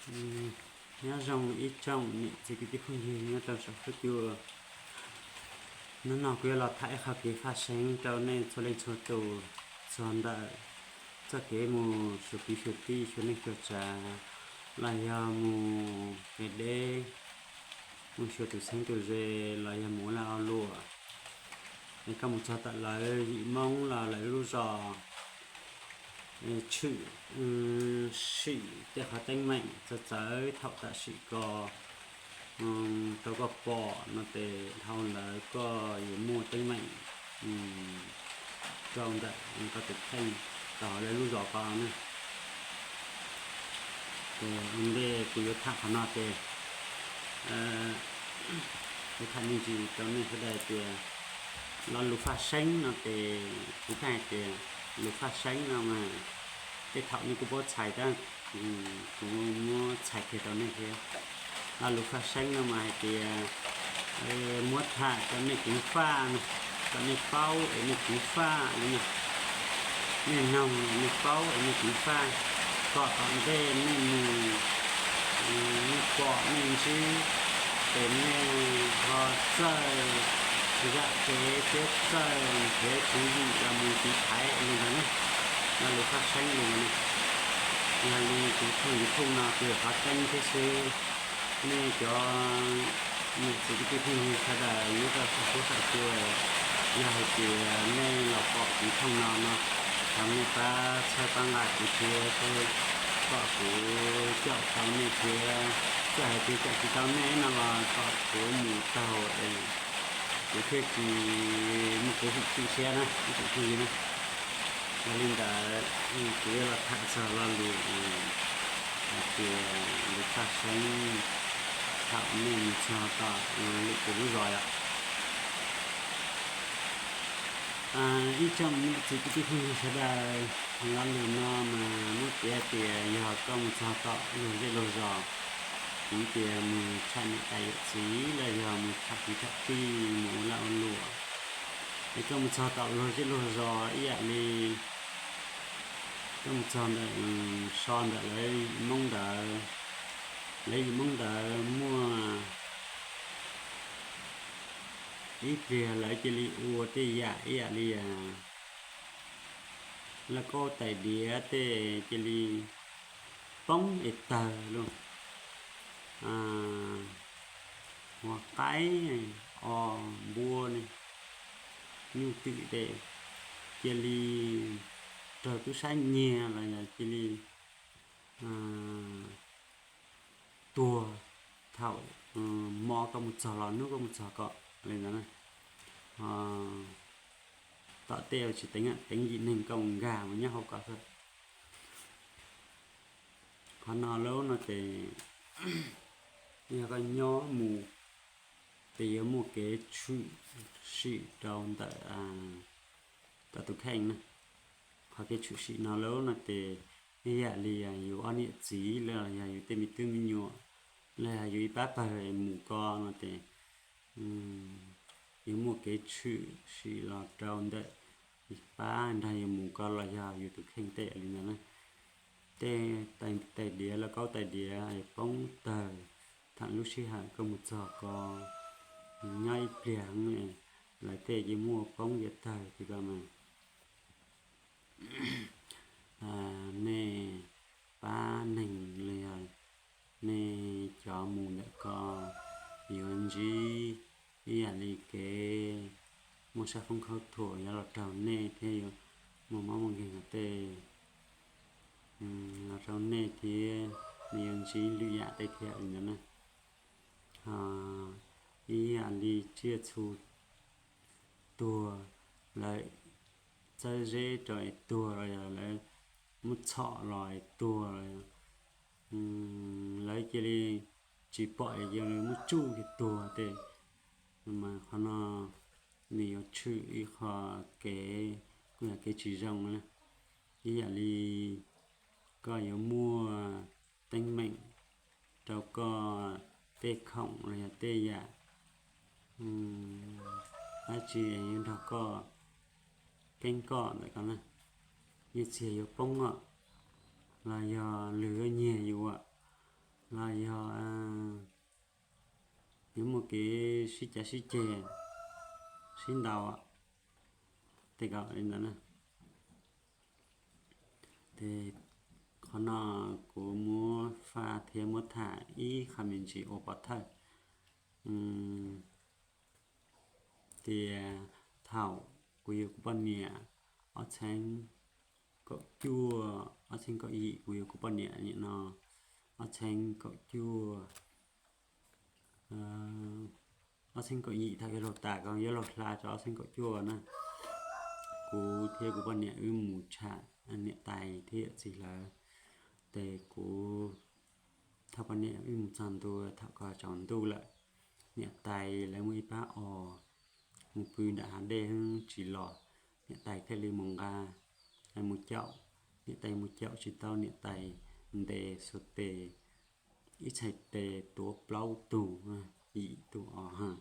Nyob zoo ib tsoom niam txiv kwv tij phooj ywg nyob rau saum huab cua. Hnub no kuv yuav los tham ib qho kev faj seeb rau nej txhua leej txhua tus txog ntawm txoj kev mus xyuas kwv xyuas tij xyuas neej xyuas tsav, los yog mus kev deb, mus xyuas tus txheeb tus ze, los yog mus ua lag ua luam. Es koj mus txog tom lawv yim Hmoob los lawv lub zos, tshwm sim tej qhov teeb meem txawv txawv thaum tam sim ko rau koj pom no ces dhau ntawd koj yuav muaj teeb meem rau ntawm koj tus kheej, rau hauv lawv lub zos ko na. Ces ua ntej kuv yuav tham qhov no ces kuv tham me ntsis rau nej sawv daws tias lo lus faj seeb no ces kuv pheej hais tias lus faj seeb no mas tej thaum nej kuj paub txhais tab kuv muab txhais kiag rau nej thiab. Lo lus faj seeb no mas hais tias muab tham rau nej ceev faj, kom nej paub es nej ceev faj li no. Nej noog nej paub es nej ceev faj, kom tom ntej nej mus nej pom nej ntsib ces nej ho txawj zam kev thiab txawj nrhiav tswv yim los mus tiv thaiv li ntawd ne. Lo lus faj seeb li ntawd ne. Yog li kuv thooj YouTube no kuv yog qhov tseeb thiab xwb. Nej cov niam txiv kwv tij phooj ywg sawv daws nyob rau saum huab saum cua, yog hais tias nej los pom kuv thooj no no, thov nej pab txhawb pab nqa kuv thiab, kom kuv caum tau nej thiab, txawm hais tias caum tsis tau nej no los kom kuv mus taug es kuv thiaj tsis muaj kev hwm chim siab na ib tsoom phooj ywg na. Yog li ntawd kuv yuav los tham txog lo lus hais tias lus faj seeb thaum nej mus txog tom lwm tus lub zos yom. Ib tsoom niam txiv kwv tij phooj ywg sawv daws, lo lus no mas muab piav tias yog koj mus txog tom luag zej luag zos, piv tias mus tsham niam tais yawm txiv los yog mus tsham kwv tsham tij mus ua lag ua luam, es koj mus txog tom luag zej luag zos ib yam li koj mus txog ntawm so ntawm lawv Hmoob ntawd, lawv yim Hmoob ntawd muaj ib pliag lawv cia li ua tej yam ib yam li lauj kaub tais diav tej cia li poob es tawg lauj, ua qaib, o, npua ne, nyuj twm tej cia li raug tub sab nyiag los yog cia li tuag thaum hmo koj mus txog los hnub koj mus txog ko li ntawd na. Tom tej tsis teev, teev yim neeg koj mus nkag mus nyob hauv ko xwb. Qhov no lub no ces yog koj nyob mus ces yuav muaj kev tshwm sim rau ntawm koj tus kheej na. Qhov kev tshwm sim no lub no ces ib yam li yus ob niam txiv los yog yus tej me tub me nyuam los yog yus ib pab pawg mus ko no ces yuav muaj kev tshwm sim los rau ntawm ib pab nrog yus mus ko los yog yus tus kheej tej li ntawd na. Tej tais diav lauj kaub tais diav poob tawg thaum lub sij hawm koj mus txog ko, nyob ib pliag heev, lawv tej ces muaj poob yuav tawg ti ko mas nej pab neeg los yog nej cov mus ntawm ko yuav ntsib ib yam li kev muaj sab foob khaub thuas yuav los raug nej thiab yuav muaj mob muaj nkeeg tej los raug nej thiab nej yuav ntsib lwm yam tej thiab li ntawd na. Ho ib yam li tsiaj txhu tuag, lawv txawb zeb rau es tuag los yog lawv muab txhom los es tuag los yog lawv cia li tsis pom es cia li muab tsuj ces tuag tej, mas qhov no nws yuav tshwm ib qho kev, kuj yog kev tsis zoo na. Ib yam li koj yuav muaj teeb meem rau koj tej khoom los yog tej yam dab tsi yuav nrog koj keeb koj ntawm ko na, nyiaj txiag yuav poob os, los yog lwm yam nyiag yus as, los yog yuav muaj kev sib cav sib ceg, sib ntaus, tej ko li ntawd na. Ces qhov no kuv muab faj thiab muab tham ib qho me ntsis ua pov thawj tias thaum kuv yug kuv poj niam ob txheeb kaum cuaj, ob txheeb kaum yim kuv yug kuv poj niam nim no ob txheeb kaum cuaj, ob txheeb kaum yim thaum yuav laug tas ko yuav laug hla rau ob txheeb kaum cuaj na. Kuv thiab kuv poj niam wb mus tsham niam tais thiab yawm txiv lawv. Ces kuv, thaum poj niam wb mus txog ntua thaum ko tsaus ntuj lawm, niam tais lawv muaj ib pab os mus pw nram hav dej tsis los, niam tais thiaj li mus nqa, mus caum, niam tais mus caum tsis tau, niam tais ntes xuas tes, ib txhais tes tuav plaub tug, yim tug os ha,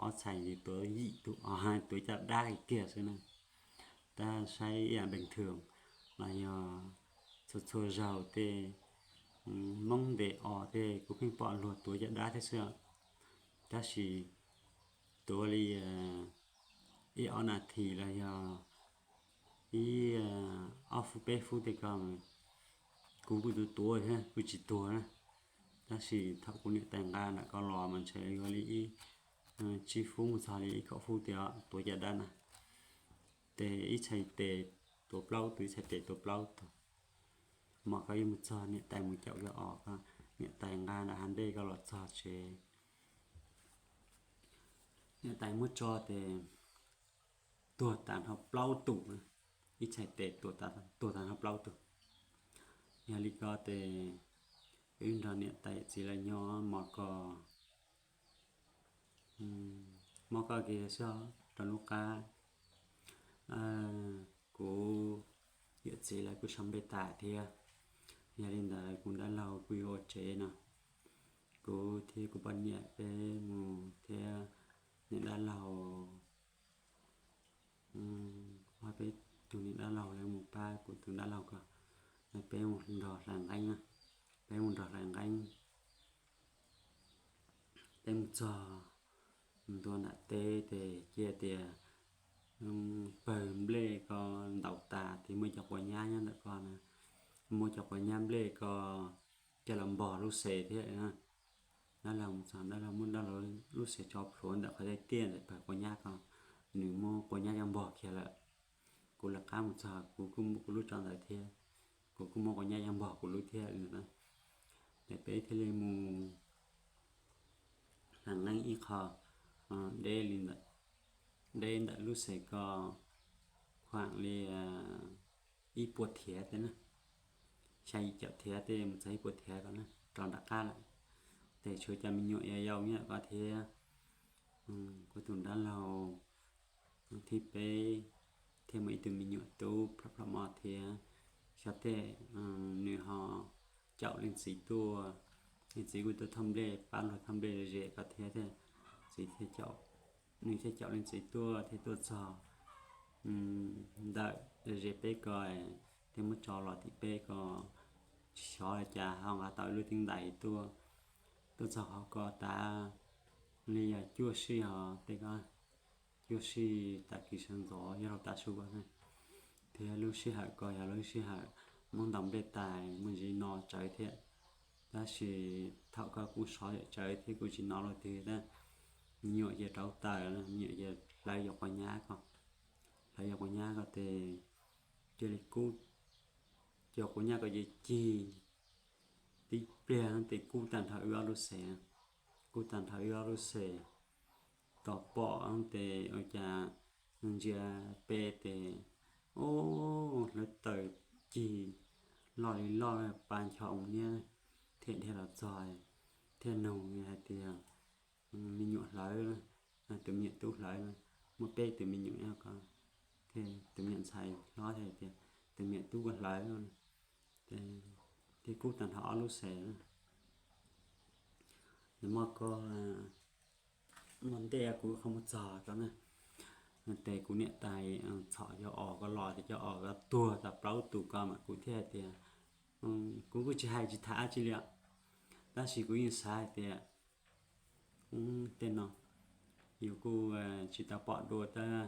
ob txhais tuav yim tug os ha, tuav caj dab kiag xwb na. Tab saib ib yam pees thwm los yog txhua txhua zaug tej Hmoob ntes os tej kuv pheej pom luag tuav caj dab thiab xwb, tab sis tuav li ib ob nas this los yog ib ob fub peb fub tej ko, kuv kuj tuav tuav thiab kuj tsis tuag na. Tab sis thaum kuv niam tais nqa nram ko los mas ntshe yuav li ib tsib fub mus txog li ib kaum fub tias tuav caj dab na. Ces ib txhais tes tuav plaub tug, ib txhais tes tuav plaub tug. Hmo ko ib mus txog niam tais mus caum cov os ko, niam tais nqa nram hav dej ko los txog tsev, niam tais muab tso ces tuag tas nrho plaub tug, ib txhais tes tuag tas nrho plaub tug. Yog li ko ces wb nrog niam tais txiv lawv nyob hmo ko, hmo ko kev xwb rau lub qab. Kuv yawm txiv lawv kuj sau npe tas thiab. Yog li ntawd kuv dab laug kuj yuav ua tsev no, kuv thiab kuv poj niam peb mus thiab niam dab laug, peb tus niam dab laug lawv mus pab kuv tus dab laug ko, peb mus nrog hlais nqeeb na, peb mus nrog hlais nqeeb. Peb mus txog ntua nram teb ces cia tias pawg nplej ko ntaus tas ces muaj cov quav nyab nyob ntawm ko na, muaj cov quav nyab nplej ko coj los npog lub xes thiab na. Dab laug mus txog dab laug muab dab laug lub xes tso plhuav ntawm qhov tiaj tiaj ntawm pawg quav nyab ko, nws muab quav nyab coj npog kiag lawm. Kuv lawv qab mus txog kuv kuj muab kuv lub tso ntawd thiab, kuv kuj muab quav nyab coj npog kuv lub thiab na. Ces peb thiaj li mus hlais nqeeb ib qho, deb li ntawm, deb ntawm lub xes ko khuam li ib puas thiav tej na, xya yim caum thiav tej mus txog ib puas thiav ko na rov nram qab lawm. Ces tshuav cov me nyuam yau yau nyob ko thiab, kuv tus dab laug thib peb thiab muaj ib tug me nyuam tub plhom plhom mos thiab. Xyov tej nws ho caum leej txiv tuaj, leej txiv kuj tuaj thauj nplej pab luag thauj nplej ze ko thiab, thiaj txiv thiaj caum, nws thiaj caum leej txiv tuaj thiaj tuaj txog ntawm ze peb ko, thiaj muab tso los tim peb ko. Tsis xyov li cas ho nqa tau ib lub teeb ntais tuaj, tuaj txog qhov ko tas li yog cuaj sij os tej ko, cuaj sij tag kis sawv ntxov yog laug tav su ko na. Thiab lub sij hawm ko yog lub sij hawm muab ntaus nplej tas muaj ntsis no tsawv thiab, tab sis thaum ko kuj sov yam tsawv thiab kuj tsis hnov luag twg tab me nyuam ces rauv taws, me nyuam ces hlawv yov quav nyab ko, hlawv yov quav nyab ko ces cia li kub, cov quav nyab ko ces cig tib pliag ces kub tag nrho wb ob lub xes, kub tag nrho wb ob lub xes. Tos pom ces ua cas ntsia peb ces, o, hlawv taws cig loj li loj pa ncho mus niab, thiaj dhia los txog thiaj nug hais tias me nyuam hlawv, tus me nyuam tub hlawv, muaj peb tus me nyuam ko, tus me nyuam ntxhais hlob thiaj tias tus me nyuam tub ko hlawv, thiaj kub tag nrho ob lub xes. Nws muaj ko, muaj ntej kuv qhov muag txog ko na, ces kuv niam tais txhom cov os ko los ces cov os ko tuag tau plaub tus ko mas kuv thiaj tias, kuv kuj tsis hais tsis tham dab tsi li os. Tab sis kuv yeej xav hais tias tej no yus kuj tsis tau pom dua tab,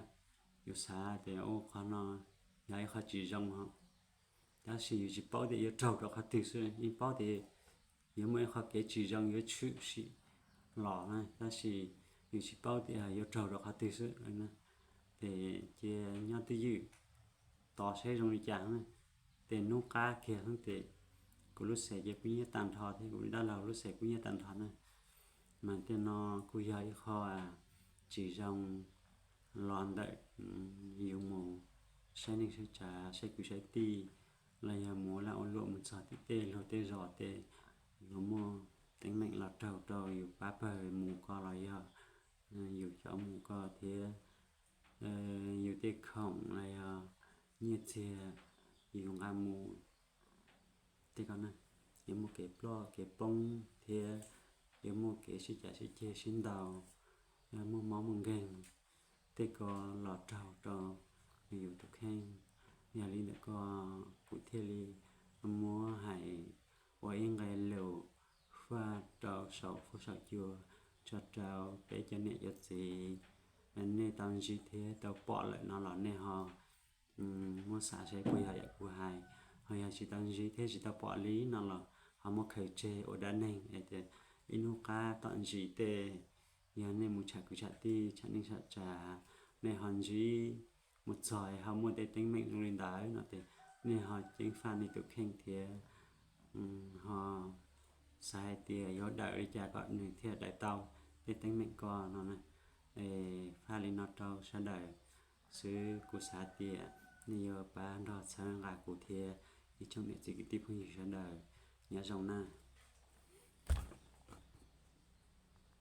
yus xav tias ua qhov no yog ib qho tsis zoo ho. Tab sis yus tsis paub tias yuav raug rau qhov twg xwb, yeej paub tias yuav muaj ib qho kev tsis zoo yuav tshwm sim los na, tab sis yus tsis paub tias yuav raug rau qhov twg xwb. Ces cia nyob twj ywm tos saib zoo li cas. Ces hnub qab kiag ces kuv lub xev ces kuj nyiab tag nrho thiab kuv dab laug lub xev kuj nyiab tag nrho na. Mas tej no kuj yog ib qho tsis zoo los ntawm yus mus saib neej saib tsav, saib kwv saib tij, los yog mus ua lag ua luam mus txog tim tej luag tej zos, tej luag muaj teeb meem los raug rau yus pab pawg mus ko los yog yus cov mus ko thiab yus tej khoom los yog nyiaj txiag yus nqa mus tej ko na, yuav muaj kev ploj kev poob thiab yuav muaj kev sib cav sib ceg sib ntaus, muaj mob muaj nkeeg, tej ko los raug rau yus tus kheej. Yog li ntawd ko kuv thiaj li muab hais ua ib nqe lus faj rau saum fuab saum cua tso rau peb cov niam cov txiv, nej tau ntsib thiab tau pom lawm no los nej ho muab xav saib puas yog yam kuv hais, ho yog tsis tau ntsib thiab tsis tau pom li no los ho muab khaws tseg ua dab neeg es tias ib hnub qab tom ntsis tej yog nej mus tsham kwv tsham tij tsham neej tsham tsav, nej ho ntsib mus txog ho muaj tej teeb meem zoo li ntawd no ces nej ho ceeb faj nej tus kheej thiab ho xav hais tias yuav daws li cas kom nws thiaj daws tau tej teeb meem ko no na. Es faj li no rau sawv daws xwb, kuv xav tias nej yuav pab nrog txhawb nqa kuv thiab ib tsoom niam txiv kwv tij phooj ywg sawv daws. Nyob zoo na.